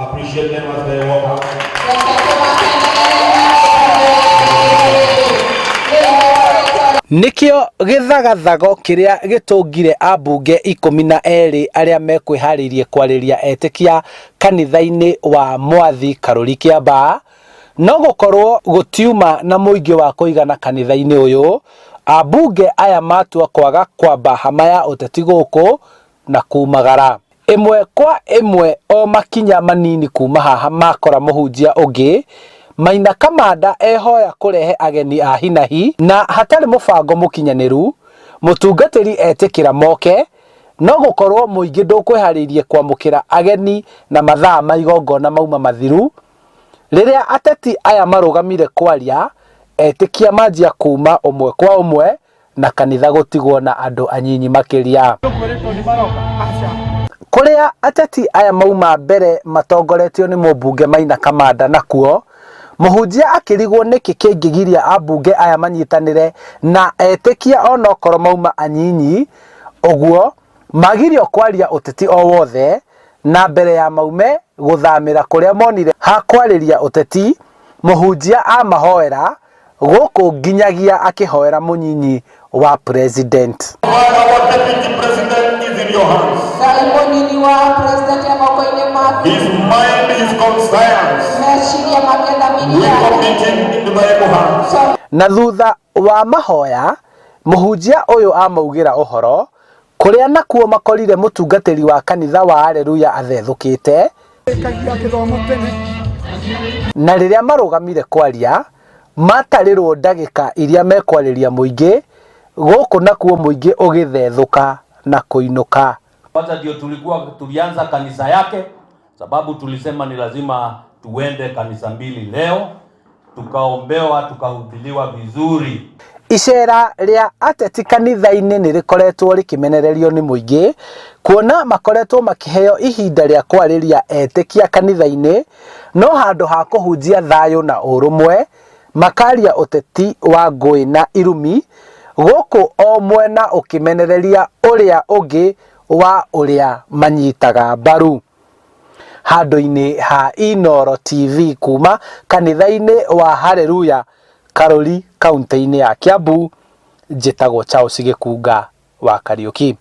Appreciate them as they walk out. Nĩkĩo gĩthagathago kĩrĩa gĩtũngire ambunge 12 arĩa mekwĩharĩirie kwarĩria etĩkia kanitha-inĩ wa Mwathi Karũri Kĩambaa, no gũkorwo gũtiuma na mũingĩ wa kũigana kanitha-inĩ ũyũ, ambunge aya matua kwaga kwamba hama ya ũteti gũkũ na kumagara. Ĩmwe kwa ĩmwe o makinya manini kuma haha makora mũhunjia ũngĩ, Maina Kamanda ehoya kũrehe ageni a hinahi na hatarĩ mũbango mũkinyanĩru, mũtungatĩri etĩkĩra moke, no gũkorwo mũingĩ ndũkwĩharĩirie kwamũkĩra ageni na mathaa ma igongona mauma mathiru, rĩrĩa ateti aya marũgamire kwaria, etĩkia manjia kuma ũmwe kwa ũmwe na kanitha gũtigwo na andũ anyinyi makĩria. Kũrĩa ateti aya mauma mbere matongoretio nĩ mũmbunge Maina Kamanda nakuo, mũhunjia akĩrigwo nĩkĩ kĩngĩgiria ambunge aya manyitanĩre na etĩkia onokorwo mauma anyinyi ũguo magirio kwaria ũteti o wothe na mbere ya maume gũthamĩra kũrĩa monire ha kwarĩria ũteti, mũhunjia amahoera gũkũ nginyagia akĩhoera mũnyinyi wa president. Our deputy president is in your hands. Ngai mũnini wa president e moko-inĩ maku. His mind is conscience. Meciria make thamiri We yake. commit him into the able hands. Na thutha wa mahoya mũhunjia ũyũ amaugĩra ũhoro kũrĩa nakuo makorire mũtungatĩri wa kanitha wa Aleluya athethũkĩte na rĩrĩa marũgamire kwaria matarĩrwo ndagĩka iria mekwarĩria mũingĩ gũkũ nakuo mũingĩ ũgĩthethũka na kũinũka. Kwanza ndio tulikuwa tulianza kanisa yake, sababu tulisema ni lazima tuende kanisa mbili leo, tukaombewa tukahubiriwa vizuri. Icera rĩa ateti kanitha-inĩ nĩ rĩkoretwo rĩkĩmenererio nĩ mũingĩ kuona makoretwo makĩheo ihinda rĩa kwarĩria etĩkia kanitha-inĩ no handũ ha kũhunjia thayũ na ũrũmwe makaria ũteti wa ngũĩ na irumi gũkũ o mwena ũkĩmenereria ũrĩa ũngĩ wa ũrĩa manyitaga mbaru. Handũ-inĩ ha Inooro TV kuma kanitha-inĩ wa Haleluya Karuri kaunti-inĩ ya Kiambu, njĩtagwo Charles Gĩkunga wa Kariũki.